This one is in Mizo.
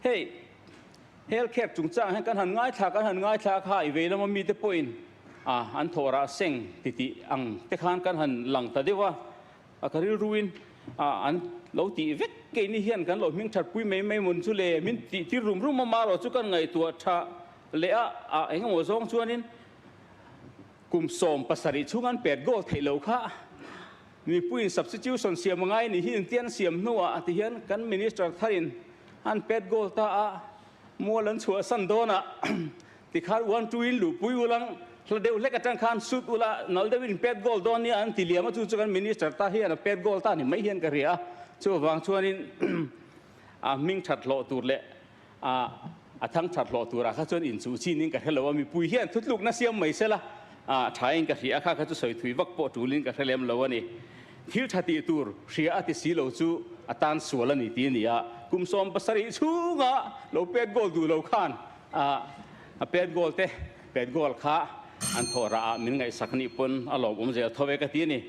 Hei, health care chungchang hian kan han ngaithla kan han ngaithla kha i vei lama mite pawhin a an thawh rah seng titih ang te khan kan han lang ta deuh a, a ka rilruin a an lo tih vek keini hian kan lo hming that pui mai mai mawn chu le min tih tir rum rum a marawh chu kan ngaihtuah tha leh a, a engemaw zawng chuanin kum 17 chhung an pet goal theih loh kha mipuiin substitution siam a ngai ni hi intian siam hnuah tihian kan minister tharin an pet goal ta a, mual an chhuahsan dawnah tikhan one two in luhpui ulang hla deuh hlek atang khan shoot ula nal deuhin pet goal dawn nia an ti liam a, chu chu kan minister ta hian a pet goal ta ni mai hian ka hria a, chuvang chuanin a hming that hlawh tur leh a a thang that hlawh turah kha chuan inchuh chin in ka hre lo a, mipui hian thutlukna siam mai sela a thain ka hria a, kha kha chu sawi thui vak pawh tulin ka hre lem lo a ni. Thil tha tih tur hria a ti si lo chu a tan sual a ni ti a ni a, kum 17 chhunga lo pet goal duh lo khan a a pet goal te pet goal kha an thawh rah ah min ngaihsak nih pawn a lawmawm zel tho ve ka ti a ni.